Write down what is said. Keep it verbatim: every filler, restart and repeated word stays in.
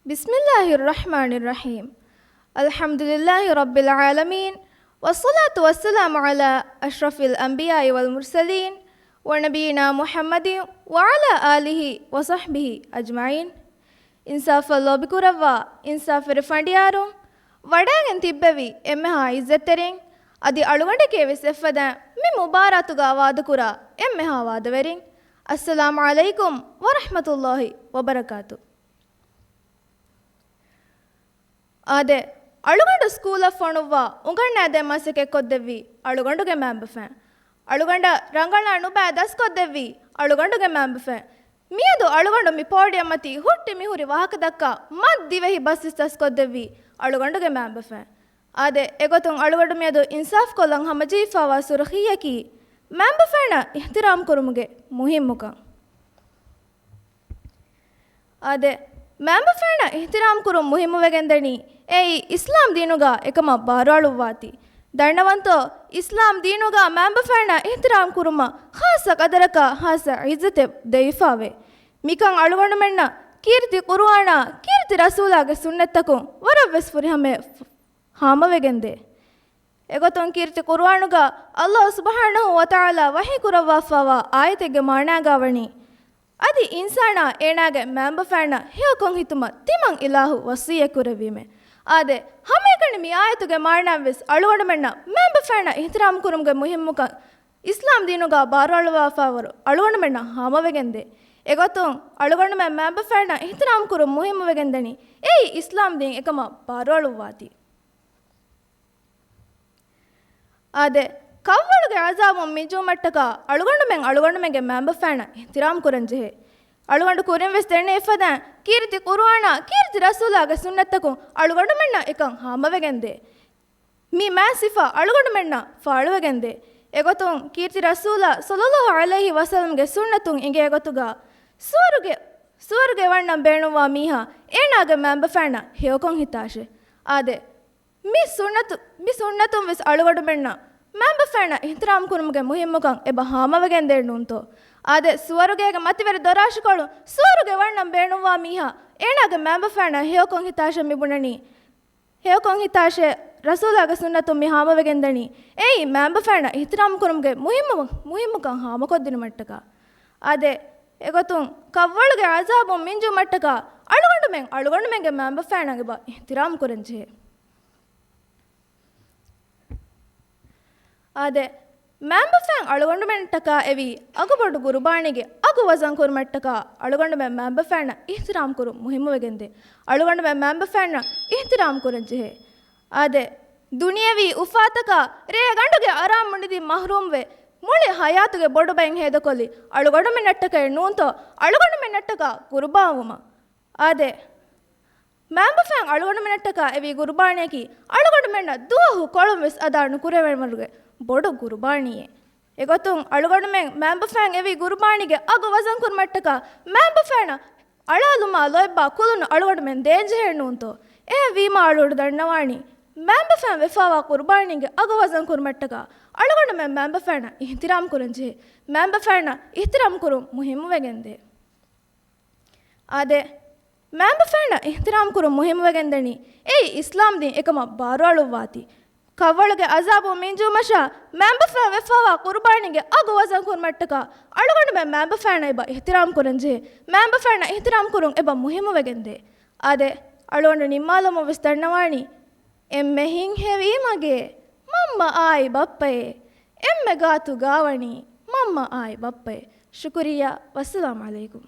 بسم الله الرحمن الرحيم. الحمد لله رب العالمين، والصلاة والسلام على أشرف الأنبياء والمرسلين، ونبينا محمد وعلى آله وصحبه أجمعين. އިންސާފަށް ލޯބިކުރައްވާ އިންސާފުވެރި ފަނޑިޔާރުން، ވަޑައިގެން ތިއްބެވި އެންމެހާ ޢިއްޒަތްތެރިން، އަދި އަޅުގަނޑެކޭ ވެސް އެއްފަދައިން މި މުބާރާތުގަ ވާދަކުރާ އެންމެހާ ވާދަވެރިން، އައްސަލާމު ޢަލައިކުމް ވަރަޙްމަތުﷲި ވަބަރަކާތު. އާދެ، އަޅުގަނޑު ސްކޫލަށް ފޮނުއްވާ އުނގަންނާދޭ މަސައްކަތްކޮށްދެއްވީ އަޅުގަނޑުގެ މައިންބަފައިން. އަޅުގަނޑަށް ރަނގަޅަށް ނުބައި ދަސްކޮށްދެއްވީ އަޅުގަނޑުގެ މައިންބަފައިން. މިއަދު އަޅުގަނޑު މި ޕޯޑިއަމްއަތީ ހުއްޓި މިހުރި ވާހަކަ ދައްކާ މަތް ދިވެހި ބަސް ވެސް ދަސްކޮށްދެއްވީ އަޅުގަނޑުގެ މައިންބަފައިން. އާދެ، އެގޮތުން އަޅުގަނޑު މިއަދު އިންސާފްކޮށްލަން ހަމަޖެހިފައިވާ ސުރުޚީއަކީ މައިންބަފައިންނަށް އިޙްތިރާމް ކުރުމުގެ މުހިންމުކަން. އާދެ، މައިންބަފައިންނަށް އިޙްތިރާމް ކުރުން މުހިއްމުވެގެންދަނީ އެއީ އިސްލާމް ދީނުގަ އެކަމަށް ބާރުއަޅުއްވާތީ. ދަންނަވަންތޯ، އިސްލާމް ދީނުގަ މައިންބަފައިންނަށް އިޙްތިރާމް ކުރުމަށް ޚާއްޞަ ޤަދަރަކާ ޚާއްޞަ ޢިއްޒަތެއް ދެވިފައިވޭ. މިކަން އަޅުގަނޑުމެންނަށް ކީރިތި ޤުރުއާނާ، ކީރިތި ރަސޫލާގެ ސުންނަތްތަކުން ވަރަށްވެސް ފުރިހަމަޔަށް ހާމަވެގެންދޭ. އެގޮތުން ކީރިތި ޤުރުއާނުގަ ﷲ ސުބްޙާނަހޫ ވަތަޢާލާ ވަޙީ ކުރައްވާފައިވާ އާޔަތެއްގެ މާނާގަ ވަނީ، އަދި އިންސާނާ އޭނާގެ މައިންބަފައިންނަށް ހެޔޮކޮށް ހިތުމަށް ތިމަން އިލާހު ވަޞިއްޔަތް ކުރެއްވީމޭ. އާދެ، ހަމައެކަނި މި އާޔަތުގެ މާނާއަށްވެސް އަޅުގަނޑުމެންނަށް މައިންބަފައިންނަށް އިޙްތިރާމް ކުރުމުގެ މުހިންމުކަން އިސްލާމް ދީނުގަ ބާރުއަޅުއްވާފައިވަރު އަޅުގަނޑުމެންނަށް ހާމަވެގެންދޭ. އެގޮތުން އަޅުގަނޑުމެން މައިންބަފައިންނަށް އިޙްތިރާމް ކުރުން މުހިންމުވެގެންދަނީ އެއީ އިސްލާމް ދީން އެކަމަށް ބާރުއަޅުއްވާތީ. އާދެ، ކަށްވަޅުގެ ޢަޒާބުން މިންޖުވުމަށްޓަކާ އަޅުގަނޑުމެން އަޅުގަނޑުމެންގެ މައިންބަފައިންނަށް އިޙްތިރާމް ކުރަންޖެހޭ. އަޅުގަނޑު ކުރިންވެސް ދެންނެވި ފަދައިން ކީރިތި ޤުރުއާނާ، ކީރިތި ރަސޫލާގެ ސުންނަތްތަކުން އަޅުގަނޑުމެންނަށް އެކަން ހާމަވެގެންދޭ. މި މާތް ސިފަ އަޅުގަނޑުމެންނަށް ފާޅުވެގެންދޭ. އެގޮތުން ކީރިތި ރަސޫލާ ޞައްލައްލާހު ޢަލައިހި ވަސައްލަމްގެ ސުންނަތުން އިނގޭ ގޮތުގަ ސުވަރުގެ، ސުވަރުގެ ވަންނަން ބޭނުންވާ މީހާ އޭނާގެ މައިންބަފައިންނަށް ހެޔޮކޮށް ހިތާށޭ. އާދެ، މި ސުންނަތު، މި ސުންނަތުން ވެސް އަޅުގަނޑުމެންނަށް މައިންބަފައިންނަށް އިޙްތިރާމް ކުރުމުގެ މުހިއްމުކަން އެބަ ހާމަވެގެންދޭން ނޫންތޯ؟ އާދެ، ސުވަރުގޭގެ މަތިވެރި ދޮރާށިކޮޅުން ސުވަރުގެ ވަންނަން ބޭނުންވާ މީހާ އޭނާގެ މައިންބަފައިންނަށް ހެޔޮކޮށް ހިތާށޭ މި ބުނަނީ. ހެޔޮކޮށް ހިތާށޭ، ރަސޫލާގެ ސުންނަތުން މި ހާމަވެގެންދަނީ އެއީ މައިންބަފައިންނަށް އިޙްތިރާމް ކުރުމުގެ މުހިއްމު، މުހިއްމުކަން ހާމަކޮށްދިނުމަށްޓަކާ. އާދެ، އެގޮތުން ކަށްވަޅުގެ ޢަޒާބުން މިންޖުވުމަށްޓަކާ އަޅުގަނޑުމެން އަޅުގަނޑުމެންގެ މައިންބަފައިންނަށް އެބަ އިޙްތިރާމް ކުރަންޖެހޭ. އާދެ، މައިންބަފައިން އަޅުގަނޑުމެންނަށްޓަކާ އެވީ އަގުބޮޑު ގުރުބާނީގެ އަގު ވަޒަން ކުރުމަށްޓަކާ އަޅުގަނޑުމެން މައިންބަފައިންނަށް އިޙްތިރާމް ކުރުން މުހިއްމުވެގެންދޭ. އަޅުގަނޑުމެން މައިންބަފައިންނަށް އިޙްތިރާމް ކުރަންޖެހޭ. އާދެ، ދުނިޔެވީ އުފާތަކާ ރޭގަނޑުގެ އަރާމުނިދިން މަޙްރޫމްވެ، މުޅި ޙަޔާތުގެ ބޮޑުބައިން ހޭދަކޮށްލި އަޅުގަނޑުމެންނަށްޓަކައެއް ނޫންތޯ އަޅުގަނޑުމެންނަށްޓަކާ ގުރުބާންވުމަށް؟ އާދެ، މައިންބަފައިން އަޅުގަނޑުމެންނަށްޓަކާ އެވީ ގުރުބާނީއަކީ އަޅުގަނޑުމެންނަށް ދުވަހު ކޮޅުން ވެސް އަދާ ނުކުރެވޭވަރުގެ ބޮޑު ގުރުބާނީއެއް. އެގޮތުން އަޅުގަނޑުމެން މައިންބަފައިން އެވީ ގުރުބާނީގެ އަގު ވަޒަން ކުރުމަށްޓަކާ މައިންބަފައިންނަށް އަޅާލުމާ ލޯތްބާ ކުލުން އަޅުގަނޑުމެން ދޭންޖެހޭ ނޫންތޯ؟ އެހެންވީމާ އަޅުގަނޑު ދަންނަވާނީ މައިންބަފައިން ވެފައިވާ ގުރުބާނީގެ އަގު ވަޒަން ކުރުމަށްޓަކާ އަޅުގަނޑުމެން މައިންބަފައިންނަށް އިޙްތިރާމް ކުރަންޖެހޭ. މައިންބަފައިންނަށް އިޙްތިރާމް ކުރުން މުހިއްމުވެގެންދޭ. އާދެ، މައިންބަފައިންނަށް އިޙްތިރާމް ކުރުން މުހިއްމުވެގެންދަނީ އެއީ އިސްލާމް ދީން އެކަމަށް ބާރުއަޅުއްވާތީ. ކަށްވަޅުގެ ޢަޒާބުން މިންޖުވުމަށާ މައިންބަފައިން ވެފައިވާ ޤުރުބާނީގެ އަގު ވަޒަން ކުރުމަށްޓަކާ އަޅުގަނޑުމެން މައިންބަފައިންނަށް އެބަ އިޙްތިރާމް ކުރަންޖެހޭ. މައިންބަފައިންނަށް އިޙްތިރާމް ކުރުން އެބަ މުހިއްމުވެގެންދޭ. އާދެ، އަޅުގަނޑު ނިންމާލުމުން ވެސް ދަންނަވާނީ، އެންމެ ހިތްހެވީ މަގޭ މަންމަ އާއި ބައްޕައޭ، އެންމެ ގާތު ގާވަނީ މަންމަ އާއި ބައްޕައޭ. ޝުކުރިއްޔާ، ވައްސަލާމް ޢަލައިކުމް.